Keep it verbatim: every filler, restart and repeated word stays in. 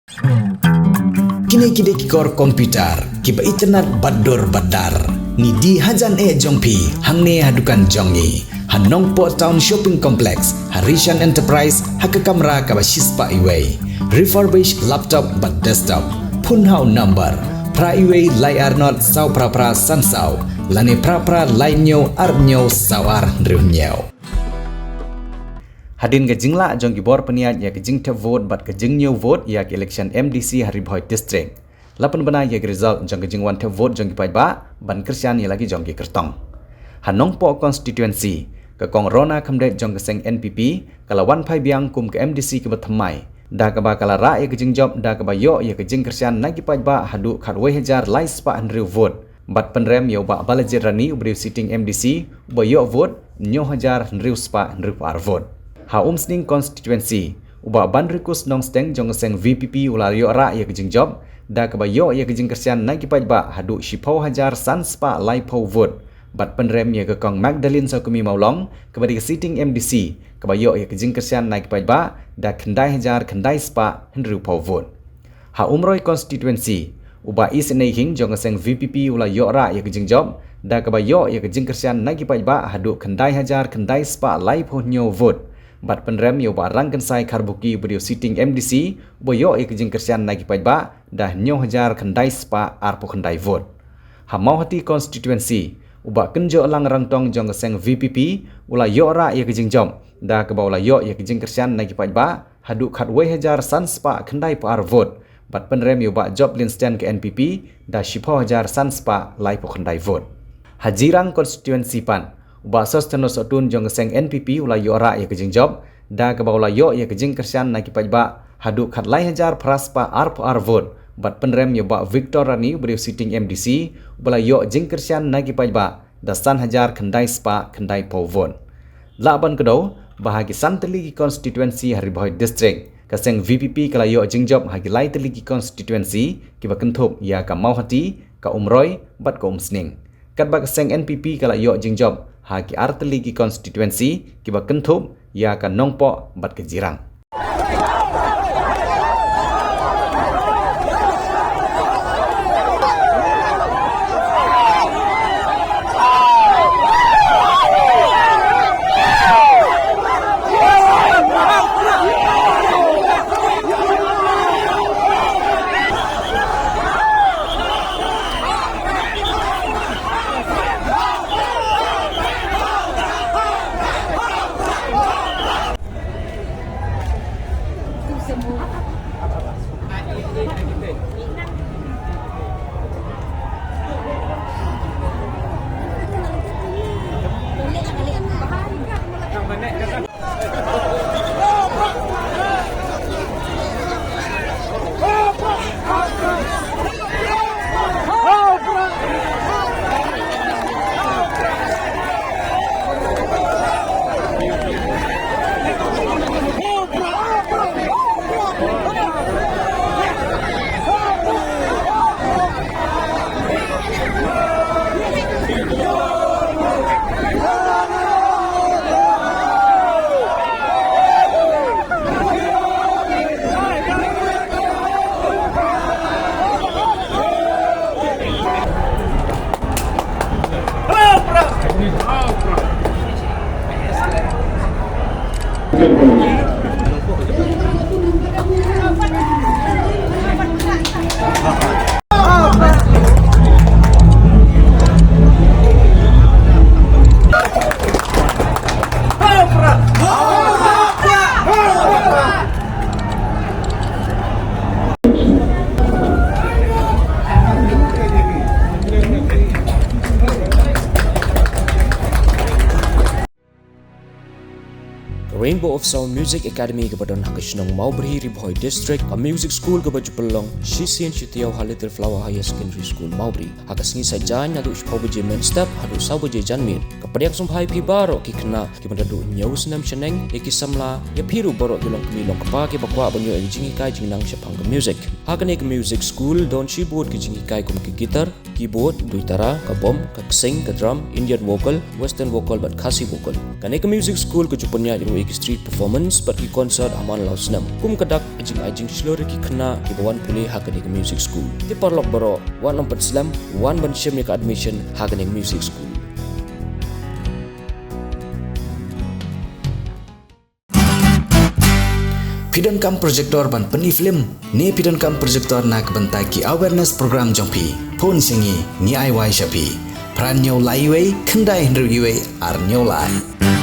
Kine ki dei ki kor computer kiba itynnad bad dur bad dar. Ngi die hajan eh jong phi hangne ha dukan jong ngi ha Nongpoh Town Shopping Complex, ha Rishan Enterprise, ha ka kamra kaba shispah iwei. Refurbish laptop bad desktop. Phone ha u number phra iwei lai ar not saw phra phra san saw lane phra phra lai hynñiew ar hynñiew saw ar hynriew hynñiew. Hadien ka jinglah jong ki bor pynïaid ïa ka jingthep vote bad ka jingñiew vote ïa ka election M D C ha Ri Bhoi District, la pynbna ïa ka result jong ka jingwan thep vote jong ki paidbah ban kyrshan ïa la ki jong ki kyrtong. Ha Nongpoh constituency, ka Kong Rona Khymdeit jong ka seng N P P ka la wan phai biang kum ka M D C kaba thymmai, da kaba ka la rah ïa ka jingjop da kaba ïoh ïa ka jingkyrshan na ki paidbah haduh khatwei hajar lai spah hynriew vote. Bad pynrem ïa u Bah Balajied Rani, u briew sitting M D C, uba ïoh vote hynñiew hajar hynriew spah hynriew phew ar vote. Ha Umsning constituency, u Bah Banrikus Nongsteng jong ka seng V P P u la ïoh rah ïa ka jingjop da kaba ïoh ïa ka jingkyrshan na ki paidbah haduh shiphew hajar san spah lai phew vote. Bad pynrem ïa ka Kong Magdalene Sawkmie Mawlong kaba dei ka sitting M D C kaba ïoh ïa ka jingkyrshan na ki paidbah da khyndai hajar khyndai spah hynriew phew vote. Ha Umroi constituency, u Bah Isynei Hing jong ka seng V P P u la ïoh rah ïa ka jingjop da kaba ïoh ïa ka jingkyrshan na ki paidbah haduh khyndai hajar khyndai spah lai phew hynñiew vote. Bad pynrem ïa u Bah Rangkynsai Kharbuki uba dei u sitting M D C uba ïoh ïa ka jingkyrshan na ki paidbah da hynñiew hajar khyndai spah ar phew khyndai vote. Ha Mawhati constituency, u Bah Kynjohlang Rangtong jong ka seng V P P u la ïoh rah ïa ka jingjop da kaba u la ïoh ïa ka jingkyrshan na ki paidbah haduh khatwei hajar san spah khyndai phew ar vote. Bad pynrem ïa u Bah Job Linsten ka N P P da shiphew hajar san spah lai phew khyndai vote. Ha Jirang constituency pat, u Bah Sosthenes Sohtun jong ka seng N P P u la ïoh rah ïa ka jingjop da kaba u la ïoh ïa ka jingkyrshan na ki paidbah haduh khatlai hajar phra spah ar phew ar vote. Bad pynrem ïa u Bah Victor Rani uba dei u sitting M D C uba la ïoh jingkyrshan na ki paidbah da san hajar khyndai spah khyndai phew vote. Lah ban kdew ba ha ki san tylli ki constituency ha Ri Bhoi District, ka seng V P P ka la ïoh jingjop ha ki lai tylli ki constituency kiba kynthup ïa ka Mawhati, ka Umroi bad ka Umsning. Katba ka seng N P P ka la ïoh jingjop ha ki ar tylli ki constituency kiba kynthup ïa ka Nongpoh bad ka Jirang. Ka Rainbow of Sound Music Academy kaba don ha ka shnong Mawbri, Ri Bhoi District, ka music school kaba ju pynlong shisien shi taïew ha Little Flower Higher Secondary School Mawbri. Ha ka sngi Saitjaiñ naduh shiphew baje mynstep haduh saw baje janmiet. Ka pdiang sngewbha ïa phi baroh ki khynnah kiba naduh hynñiew snem shaneng, ïa ki samla, ïa phi ruh baroh ki longkmie longkpa kiba kwah ban ïoh ïa ka jinghikai jingnang shaphang ka music. Ha kane ka music school don shibun ki jinghikai kum ka guitar, keyboard, duitara, ka bom, ka ksing, ka drum, Indian vocal, western vocal bad Khasi vocal. Kane ka music school ka ju pynïaid ruh ïa ki street performance bad ki concert ha man la u snem. Kum ka dak ka jingai jingshlur ïa ki khynnah kiba wan pule ha kane ka music school. Te paralok baroh, wat nym pynslem, wan ban shim ïa ka admission ha kane ka music school. Phi donkam projector ban pyni film ne phi donkam projector na ka bynta ki awareness program jong phi? Phone sha ngi, ngi ai wai sha phi. Phra hynñiew lai wei, khyndai hynriew wei, ar hynñiew lai.